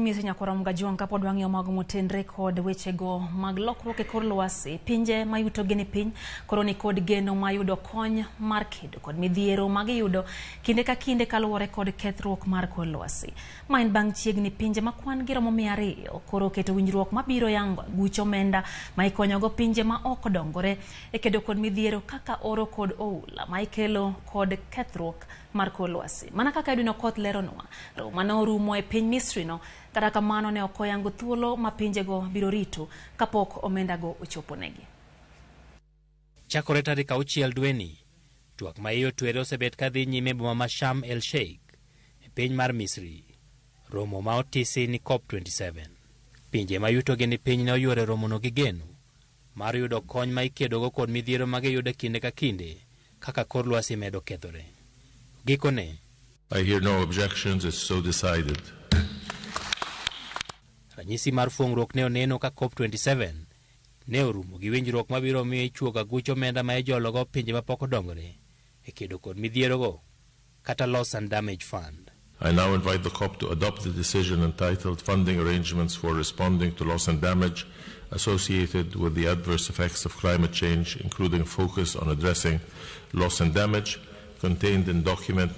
Misri nyakwara Mgajuang' kapod wang'iyo mago motenre kod wechego mag lokruok e kor lwasi. Pinje ma yutogi ni piny koro ni kod geno mar yudo kony mar kedo kod midhiero ma giyudo kinde ka kinde kaluwore kod kethruok mar kor lwasi. Ma en bang' chiegni pinje ma kwan gi romo 200 koro oketo winjruok mabiro yango aguch omenda ma ikonyogo pinje ma ok odongore e kedo kod midhiero kaka oro kod oula ma ikelo kod kethruok mar kor lwasi. Mana kaka Edwin Okoth leronwa, romo mane orumo e piny Misri no, kata kamano ne ok oyango thuolo ma pinjego biro rito kapok omendago ochoponegi. Chakore tarik 6 dweni, twak ma iye otwere osebet kadhi nyime e boma ma Sharm el Sheikh e piny mar Misri. Romo ma otisi ni COP27. Pinje ma yutogi ni piny ne oyuoro e romono gi geno mar yudo kony ma ikedogo kod midhiero ma giyudo kinde ka kinde kaka kor lwasi medo kethore. Gikone, I hear no objections, it's so decided. Ranyisi mar fuong'ruok ne oneno ka COP27 ne orumo gi winjruok mabiro miyo ichuogo aguch omenda ma ijologo pinje mapok odongore e kedo kod midhierogo kata Loss and Damage Fund. I now invite the COP to adopt the decision entitled Funding Arrangements for Responding to Loss and Damage Associated with the Adverse Effects of Climate Change, including focus on addressing loss and damage, contained in document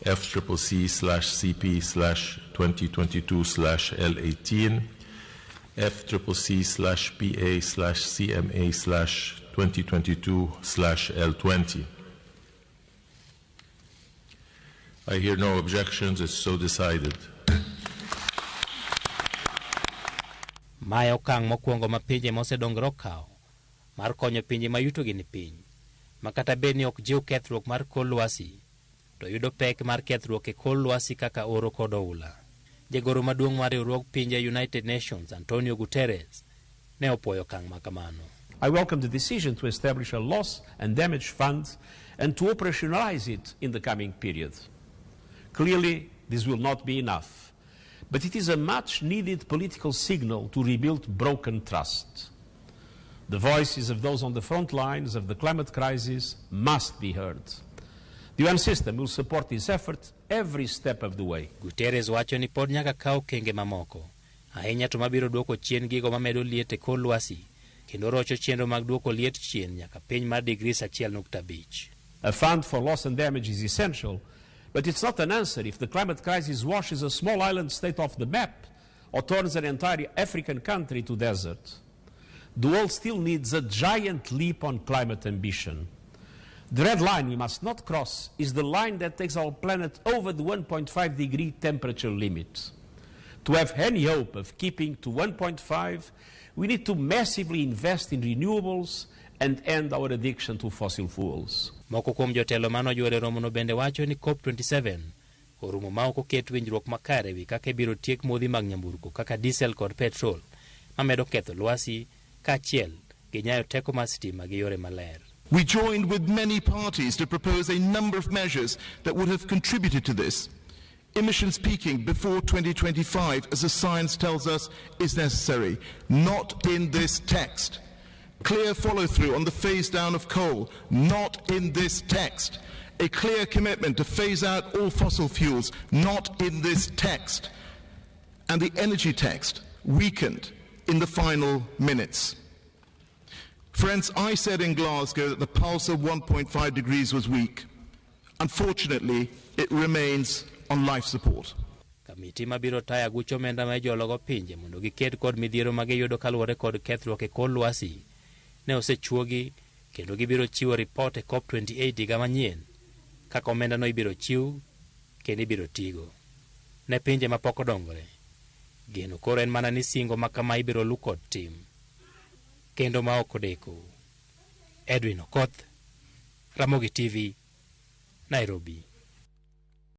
FCCC/CP/2022/L18, FCCC/PA/CMA/2022/L20. I hear no objections, it's so decided. Mae okang' mokwongo ma pinje mosedongore okawo mar konyo pinje ma yutogi ni piny, ma kata bed ni ok jiw kethruok mar kor lwasi, to yudo pek mar kethruok e kor lwasi kaka oro kod oula. Jagoro maduong' mar riwruog pinje United Nations, Antonio Guterres, ne opuoyo okang' ma kamano. I welcome the decision to establish a loss and damage fund and to operationalize it in the coming period. Clearly, this will not be enough, but it is a much-needed political signal to rebuild broken trust. The voices of those on the front lines of the climate crisis must be heard. The UN system will support this effort every step of the way. Guterres wacho ni pod nyaka kaw okenge mamoko, ahinya to mabiro duoko chien gigo mamedo liet e kor lwasi kendo rocho chenro mag duoko liet chien nyaka piny mar degrees 1.5. A fund for loss and damage is essential, but it's not an answer if the climate crisis washes a small island state off the map or turns an entire African country to desert. The world still needs a giant leap on climate ambition. The red line we must not cross is the line that takes our planet over the 1.5 degree temperature limit. To have any hope of keeping to 1.5, we need to massively invest in renewables and end our addiction to fossil fuels. Moko kuom jotelo mane ojuoro e romono bende wacho ni COP27 orumo ma ok oket winjruok makare ewi kaka ibiro tiek modhi mag nyamburko kaka diesel kod petrol mamedo ketho lwasi kaachiel gi nyayo teko mar sitima gi yore maler. We joined with many parties to propose a number of measures that would have contributed to this. Emissions peaking before 2025, as the science tells us, is necessary. Not in this text. Clear follow-through on the phase down of coal. Not in this text. A clear commitment to phase out all fossil fuels. Not in this text. And the energy text weakened in the final minutes. Friends, I said in Glasgow that the pulse of 1.5 degrees was weak. Unfortunately, it remains on life support. Kamiti mabiro tayo aguch omenda ma ijologo pinje mondo giked kod midhiero ma giyudo kaluwore kod kethruok e kor lwasi ne osechuogi kendo gibiro chiwo ripot e COP28 higa manyien kaka omendano ibiro chiw kendo ibiro tigo ne pinje mapok odongore. Geno koro en mana ni singo ma kama ibiro lu kod tim kendo ma ok odeko. Edwin Okoth, Ramogi TV, Nairobi.